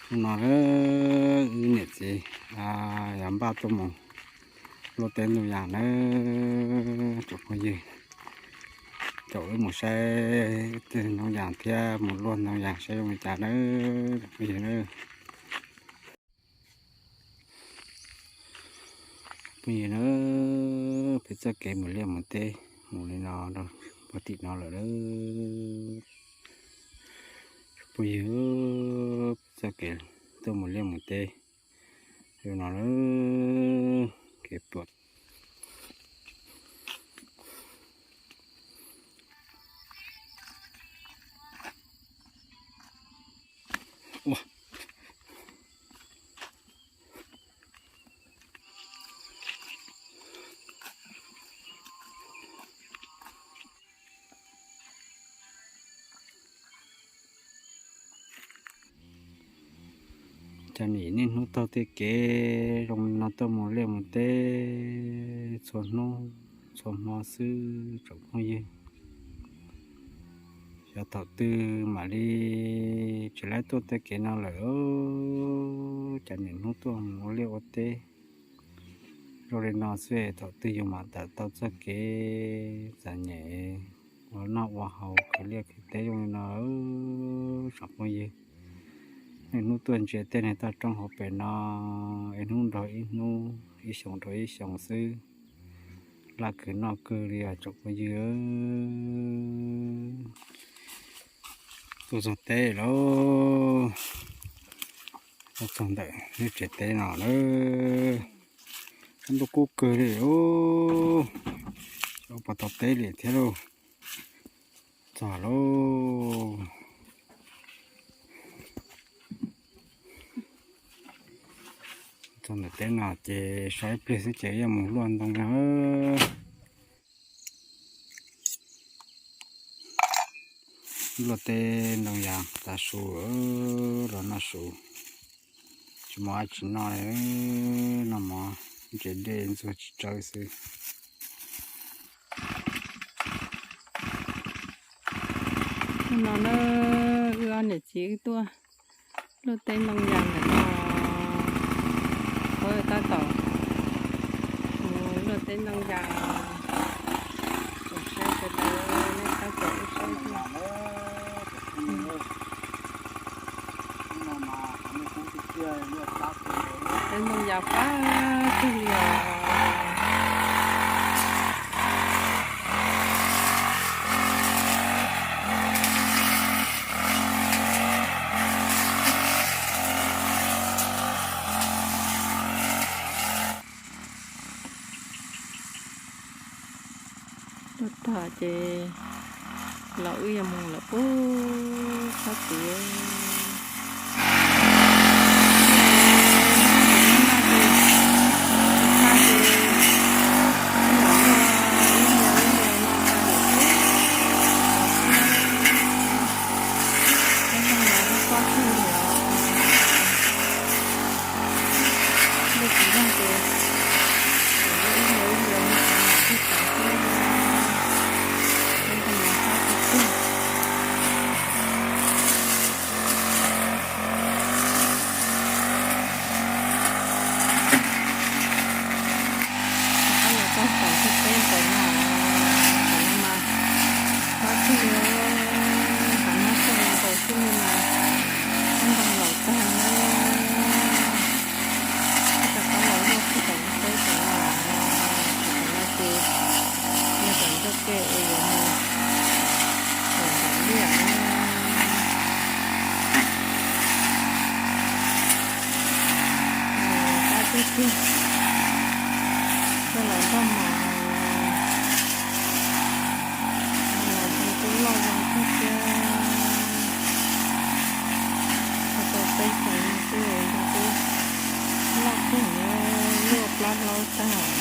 Hnub no wb niam txiv yuav npaj tuaj mus luaj teb ntoo yas nawb tsoom phooj ywg. Caum wb mus saib ntoo yas thiab mus luaj ntoo yas saib zoo li cas nawb tsoom phooj ywg nawb. Phooj ywg nawb, peb txoj kev mus liaj mus teb mus li no rau puag tim no lawm nawb. Phooj ywg, peb txoj kev tuaj mus liaj mus teb li no nawb, kev pluas. Cas nim niaj hnub taug tej kev zoo li no tuaj mus liaj mus teb txhua hnub txhua hmo xwb tsoom phooj ywg. Xyov thaum twg mam li tsis laib tuaj tej kev no lawm, cas nim hnub tuaj mus ua liaj ua teb zoo li no xwb, thaum twg yus mam tawm tau txoj kev txom nyem ua noj ua haus khwv liaj khwv teb zoo li no tsoom phooj ywg. Niaj hnub tuaj ntsia tej niag toj roob hauv pes no, ib hnub nrog ib hnub, ib xyoo nrog ib xyoo xwb, laj kawg noj kawg li os tsoom phooj ywg. Tuaj txog teb lawm, tuaj txog ntawm lub tsev teb no lawm. Ntuj kub kawg li os, ua puas tau teb li thiab lauj. Txog lauj. Txog ntawm teb no ces so ib pliag xwb ces yuav mus luaj ntoo no. Luaj teb ntoo yas tav su, los noj su. Tsis muaj dab tsi noj li, noj mov ntse dej ntxuag tsis tsawb xwb. Hnub no na, wb ob niam txiv wb tuaj luaj teb ntoo yas ntawm no, tab tom mus luaj teb ntoo yas, saib sawv daws nej tab tom ib saib. Teb ntoo yas fab kawg li os. Tuaj tag ces los wb yuav mus lawm pub txhob tid. Rov qab los txog tom txoj teb ntawm no, ntawm no mas fab kawg li, hav mab txog nkaus xwb li mas, txhob ntoo laus tag na. Wb rov qab los luaj teb tom no, teb tom no, teb tom no ces yog tom ntej ke es yuav mus tom ntawm liaj. Fab tiag tiag, koj los nroj mos, los zoo kub loj zoo kub thiab. Koj tau peb xyoos no xwb zoo kub loj kawg, luaj plab hlaub tag.